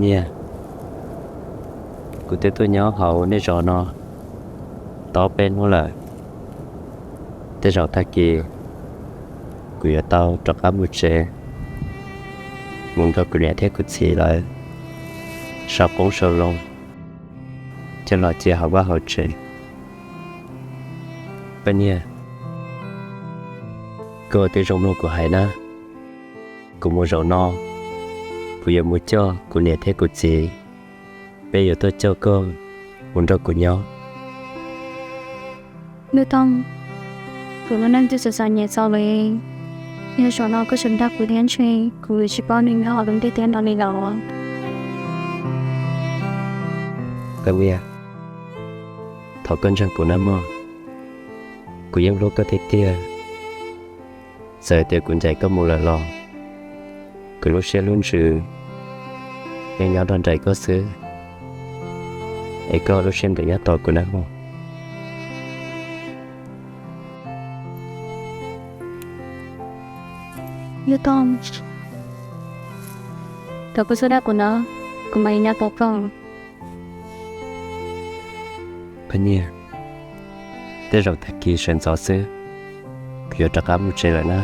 Nyiaj, kuv twb tuaj nyob hauv nej zos no tau peb hnub lawm. Tej zaum tag kis kuv yuav tau rov qab mus tsev, mus nrog kuv niam thiab kuv txiv lawv sau qoob sau loo coj los cia hauv vaj hauv tsev. Paj Nyiaj, koj twb zoo mloog kuv hais na, kuv mus zaum no, kuv yuav mus coj kuv niam thiab kuv txiv, peb yuav tuaj coj koj mus nrog kuv nyob. Nuj Toog, kuv lub neej twb txom txom nyem txaus lawm, yog zaum no koj tseem nrog kuv thiab ntshe kuv yuav tsis paub nyob hauv lub ntiaj teb no li lawm. Paj Nyiaj, thov koj ntseeg kuv nawb mog, kuv yeej hlub koj tiag tiag. Txawm tias kuv ncaim koj mus lawm los kuv lub siab lub ntsws yeej nyob nrog nraim koj xwb, es koj lub siab ntev nyob tos kuv nawb mog. Nuj Toog, thov koj txhob dag kuv na, kuv mam li nyob tos koj. Paj Nyiaj, tej zaum tag kis sawv ntxov xwb, kuv yuav rov qab mus tsev lawm na.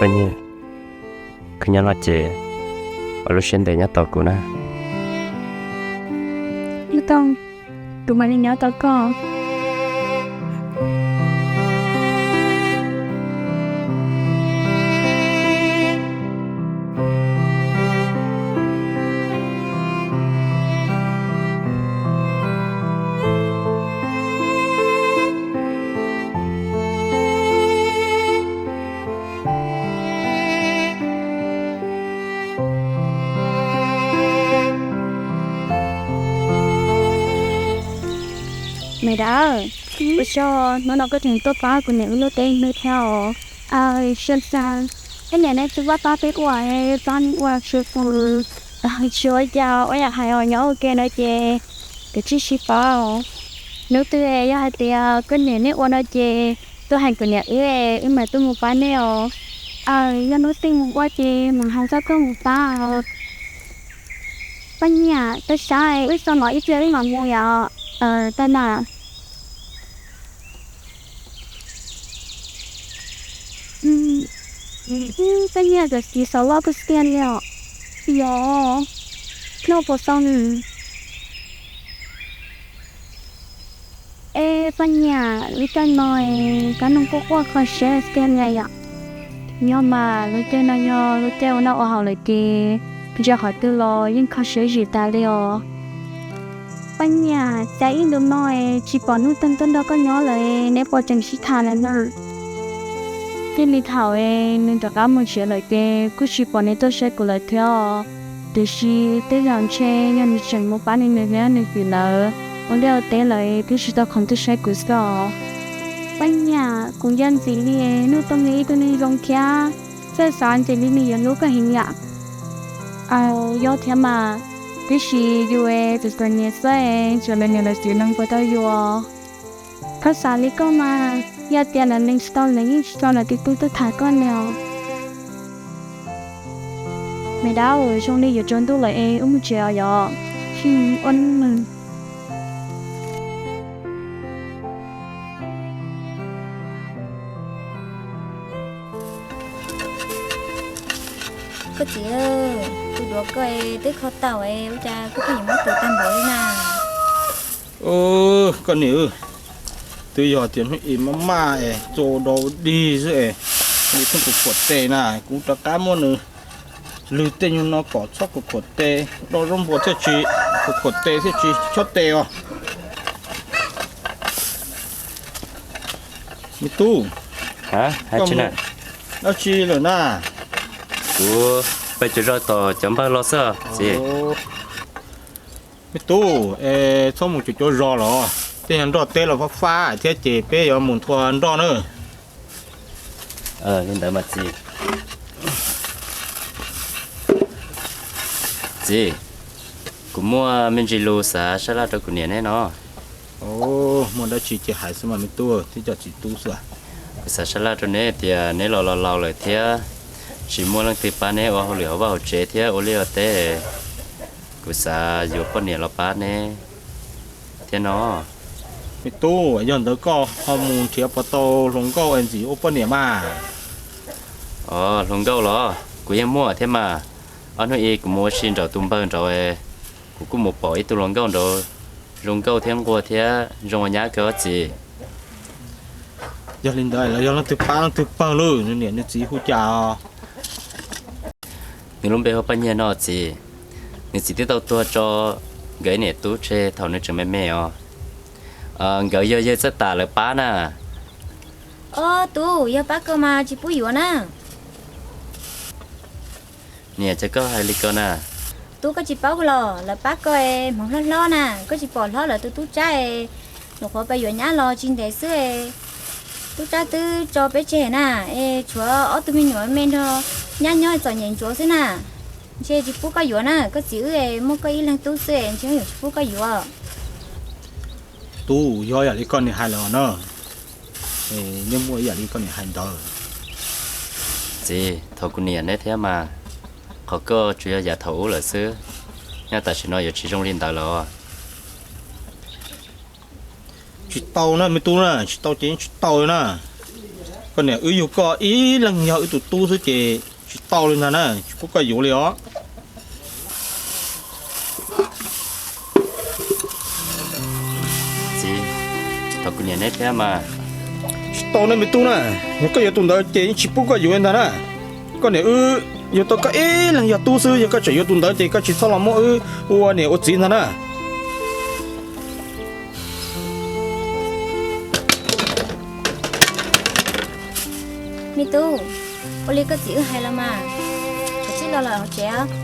Paj Nyiaj, koj nyob no ces ua lub siab ntev nyob tos kuv na. Nuj Toog, kuv mam li nyob tos koj. Me dab, ua tsaug hnub no koj tseem tuaj pab kuv niam wb lub teb ib hnub thiab os. Aw, Xyooj Xab, koj niam nej twb pab pab peb ua, pab nej ua tsis pub, tsis ua cas, ua yam hais os, nyob ua ke no ces kav tsij sib pab os. Hnub twg yog hais tias koj niam nej ua no ces tuaj hais kuv niam wb, wb mam tuaj mus pab nej os. Aw, yog hnub twg mus ua ces mam hais txog koj mus pab os. Paj Nyiaj, koj saib wb txog no ib pliag wb mam mus yom. Aw, tag na. Paj Nyiaj, koj txiv xav loj koj tiag li os. Yog, noj puas tau nws? Ej, Paj Nyiaj, lub caij no kab noog quaj quaj kho siab tiag li yom. Yog mas, lub caij no yog lub caij ua noj ua haus lawm ces ntsia qhov twg los yeej kho siab zim tas li os. Paj Nyiaj, cas ib ntus no tsis pom Nuj Toog tuaj nrog koj nyob lawm, neb puas tseem sib tham lawm na? Txij li thaum nws rov qab mus tsev lawm ces kuj tsis pom nws tuaj saib kuv lawm thiab os. Tiam sis tej zaum ntshe yog nws tseem mus pab nws niam thiab nws txiv lawv ua liaj ua teb lawm thiaj tsis tau khoom tuaj saib kuv xwb os. Paj Nyiaj, kuv ntsia ntxim li Nuj Toog nws ib tug neeg zoo thiab, txawj xav ntxim li nws yuav hlub koj heev yam. Aw, yog thiab mas, tiam sis yus txom txom nyem xwb, tsuas lawv niam lawv txiv nees puas tau yus. Koj xav li koj mas, yog tias lawv nees tsis tau lawv yeej tsis tau lawv tus tub tuaj tham koj li os. Me dab, zoo li yuav tsaus ntuj lawm es wb mus tsev os yom. Ua neej. Koj txiv, tus duav koj twb kho tau, ua cas koj pheej yuav muab tus tag npaum li na? Koj niam, twb yog tias hnub ib maj maj es txo dau dig xwb es, nws pheej kuv khuam tes na, kuv rov qab muab nws lwg tej nyuag no kom txhob kuv khuam tes, do zaub npua thiaj tsis, kuv khuam tes thiaj tsis chob tes os. Me tub, hais tsi na? Dab tsi lawm na? Kuv pab cuav zog tos cov npawg los xwb txiv. Me tub, es txhob mus cuav cuav zog los, tej nyuag nroj teb los fab fab thiab ces peb yuav mus nthua nroj na. Li ntawd mas txiv. Txiv, kuv muaj me ntsis lus xav sab laj rau kuv niam neb no. Muaj dab tsi ces hais xwb mas me tub, tib co txiv tub xwb. Kuv xav sab laj rau neb tias neb los los laus lawm thiab tsis muaj leej twg pab neb ua hauj lwm hauv vaj hauv tsev thiab ua liaj ua teb. Kuv xav yuav poj niam los pab neb thiab no. Me tub, yog ntawd koj ho mus nrhiav puas tau hluas nkauj es ntxim ua poj niam mas? Os, hluas nkauj los kuv yeej muaj thiab mas. Ob hnub ib kuv mus ua si nraum tus npawg nraud, kuv kuj mus pom ib tug hluas nkauj nraud zoo nkauj thiab nquag thiab zoo ua nyab kawg txiv. Yog li ntawd los yog leej twg pab leej twg pawg lauj, nws niam nws txiv hu cas? Nws lub npe hu Paj Nyiag no txiv. Nws txiv twb tau tuag tso nkawd ib niam tub tseg thaum nws tseem me me os. Nkawd yog yawg Txawj Tas lawv pab na. Ob tub, yog pab koj mas tsis pub yuav na. Niam, cas koj hais li ko na? Tub, koj tsis paub los lawv pab koj es hmoov hlob hlob na, koj tsis pom hlob lawv tus tub Tsab es, nyuam qhuav pab yuav nyab los tsis ntev xwb es tub Tsab twb tso peb tseg na, es tshuav ob tug me nyuam me nrog nyab nyob txom nyem ntsuav xwb na. Ntshe tsis pub koj yuav na, koj txiv wb es muaj koj ib leeg tub xwb es ntshe yuav tsis pub koj yuav. Tub, yog yam li koj niam hais lawm na, neb muaj ib yam li koj niam hais ntawd. Txiv, thov kuv niam neb thiab mas, qhov koj tsuas yog yav thaum ub lawm xwb, nyob tam sim no yuav tsis zoo li ntawd lawm. Tsis tau na me tub na, tsis tau ces yeej tsis tau li na. Koj niam wb yug koj ib leeg yog wb tus tub xwb ces tsis tau li ntag na, tsis pub koj yuav li os. Txiv, thov kuv niam neb thiab mas. Tsis tau na me tub na, yog koj yuav tus ntawd ces yeej tsis pub koj yuav li ntag na. Koj niam wb yug tau koj ib leeg yog tub xwb, yog koj tseem yuav tus ntawd ces koj tsis txhob los muab wb ua niam ua txiv ntag na. Me tub, ua li koj txiv wb hais los mas, kav tsij los lawm hauv tsev.